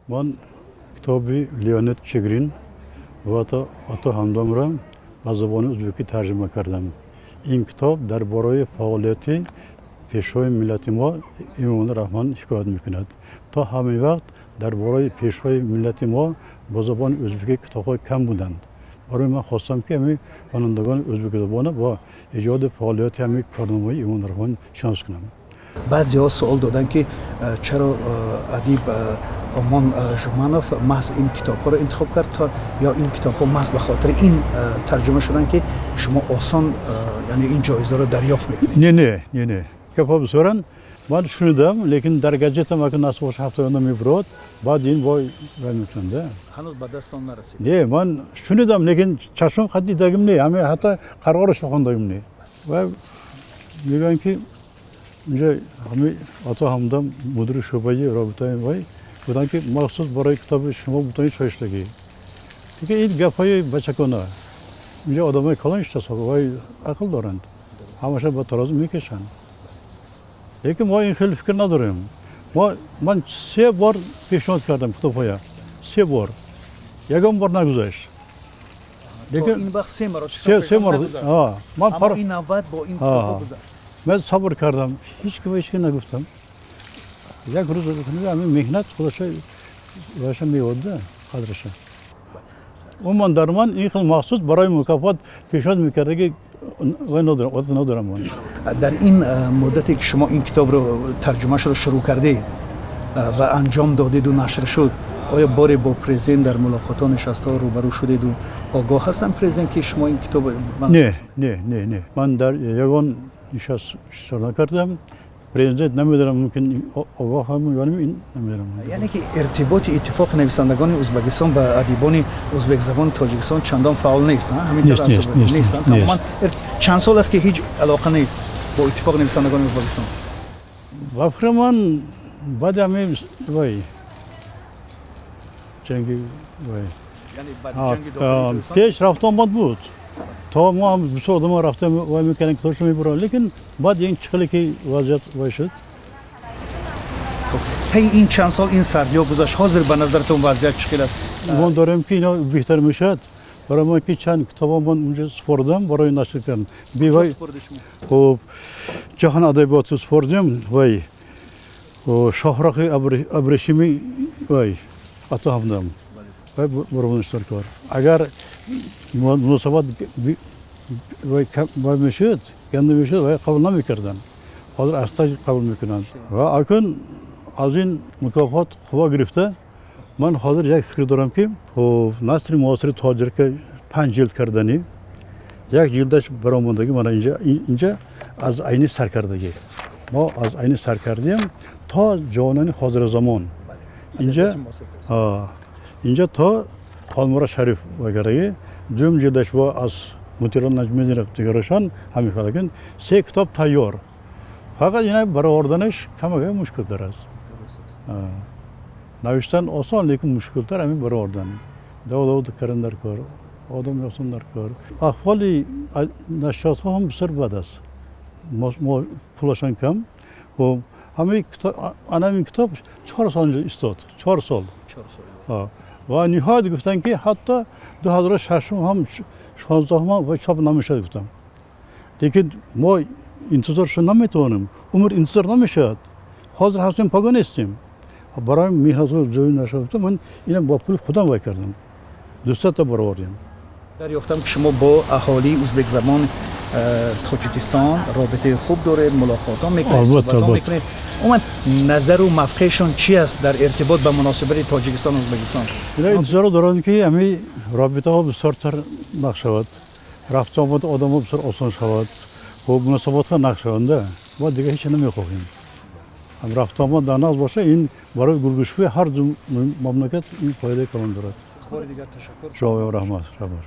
Ман китоби Леонид Чигрин ва Ато Ҳамдамро ба забони ӯзбекӣ тарҷума кардам. Ин китоб дар бораи фаъолияти пешвои миллати мо Эмомалӣ Раҳмон ҳикоят мекунад. То ҳамин вақт дар бораи пешвои миллати мо ба забони ӯзбекӣ китобҳо кам буданд. Барои ман хостам, ки ҳамин хонандагони ӯзбекзабонро бо эҷоди фаъолияти ҳамин корномаи Эмомалӣ Раҳмон шинос кунам. Баъзеҳо суол доданд, ки чаро адиб Омон Жуманов маҳз ин китобҳоро интихоб кард, то ё ин китобҳо маҳз ба хотири ин тарҷума шуданд, ки шумо осон, яъне ин ҷоизаро дарёфт мекунед? Не, гапҳо бисёранд. Ман шунидам, лекин дар газета мака насб боша, ҳафтаёна мебурод, баъд ин бой вай мекунанд. Ҳанӯз ба дастон нарасид? Не, ман шунидам, лекин чашмам қат дидагим не, ҳаме ҳатто қарорашро хондагим не. Ва мегӯянд, ки инҷа ҳами Ато Ҳамдам, мудири шӯъбаи робитаи вай буданд, ки махсус барои китоби шумо бутони шоиштагӣ. Лекин ин гапҳои бачакона. Инҷа одамои калон иштасо, вай ақл доранд, ҳамаша ба тарозу мекашанд. Лекин мо ин хел фикр надорем. Ман се бор пешниҳод кардам китобҳоя, се бор, ягон бор нагузашт. Лекин ин вақт се маротиба? Се маротиба. Ман ин навбат бо ин китобҳо гузашт. Ман сабр кардам, ҳеч ки ҳеч ки нагуфтам. Як рӯз ҳамин меҳнат худоша ваша меода қадраша. Умуман, дар ман ин хел махсус барои мукофот пешниҳод мекардаги вай надорам, одат надорам ман. Дар ин муддате, ки шумо ин китобро тарҷумаашро шурӯъ кардед ва анҷом додеду нашр шуд, оё боре бо президент дар мулоқотҳо, нишастҳо рӯбарӯ шудеду огоҳ ҳастанд президент, ки шумо ин китоб? Не, ман дар ягон нишаст иштирок накардам. Президент намедонам, мумкин огоҳ ҳам ё ин намедонам. Яъне ки иртиботи Иттифоқи нависандагони Ӯзбекистон ба адибони ӯзбекзабони Тоҷикистон чандон фаъол нест? Нест. Тамоман чанд сол аст, ки ҳеҷ алоқа нест бо Иттифоқи нависандагони Ӯзбекистон? Ба фикри ман, баъди ҳамин вай ҷанги вай пеш рафту омад буд, то мо ҳам бисёр одамо рафта вай мекардем, китобшо мебурам, лекин баъд ин чӣ хеле ки вазъият вай шуд. Таи ин чанд сол ин сардиҳо гузашт, ҳозир ба назаратон вазъият чӣ хел аст? Гумон дорем, ки ино беҳтар мешавад. Барои ман ки чанд китобо ман унҷа супордам барои нашр кардан. Бивай, хуб, ҷаҳон адабиёту супордем, вай шоҳроҳи абрешими вай Ато Ҳамдам вай баромадиштор кор. Агар муносабат вай мешуд, ганда мешуд, вай қабул намекарданд. Ҳозир аста қабул мекунанд. Ва акун аз ин мукофот қувва гирифта, ман ҳозир як фикр дорам, ки хуб, насри муосири тоҷирка панҷ ҷилд карданӣ, як ҷилдаш баромадагӣ. Мана инҷа аз Айни сар кардагӣ, мо аз Айни сар кардем то ҷавонони ҳозиразамон, инҷа то Холмурод Шариф вагараги. Дуюм ҷилдаш бо аз Мутило Наҷмиддинов, дигарошон ҳамин хел. Се китоб тайёр, фақат ина бароварданаш камака мушкилтар аст. Навиштан осон, лекин мушкилтар ҳамин баровардан. Давлат кардан дар кор, одам ёфтан дар кор. Аҳволи нашриётҳо ҳам бисёр бад аст, пулашон кам. Хуб, ҳамин анамин китоб 4 сол инҷо истод, 4 сол. Ва ниҳоят гуфтанд, ки ҳатто 2006-ум ҳам, 16-ум ҳам чоп намешавад, гуфтам. Лекин мо интизор шуда наметавонем, умр интизор намешавад. Ҳозир ҳастем, паго нестем. Барои меҳнатҳо ҷои нашавад, ман ина бо пули худам вай кардам, 200 та баровардем. Дарёфтам, ки шумо бо аҳолии ӯзбекзабон Тоҷикистон робитаи хуб доред, мулоқотҳо мекунед, суҳбатҳо мекунед. Умуман, назару мавқеашон чи аст дар иртибот ба муносибати Тоҷикистон Ӯзбекистон? Ина интизоро доранд, ки ҳамин робитаҳо бисёртар нақ шавад, рафту омади одамҳо бисёр осон шавад, хуб, муносибатҳо нақ шаванда. Мо дигар ҳеч намехоҳем. Рафту омад дар нағз боша, ин барои гулгушкӯи ҳар ду мамлакат ин фоидаи калон дорад. Бори дигар ташаккур. Шумо раҳмат, раҳмат.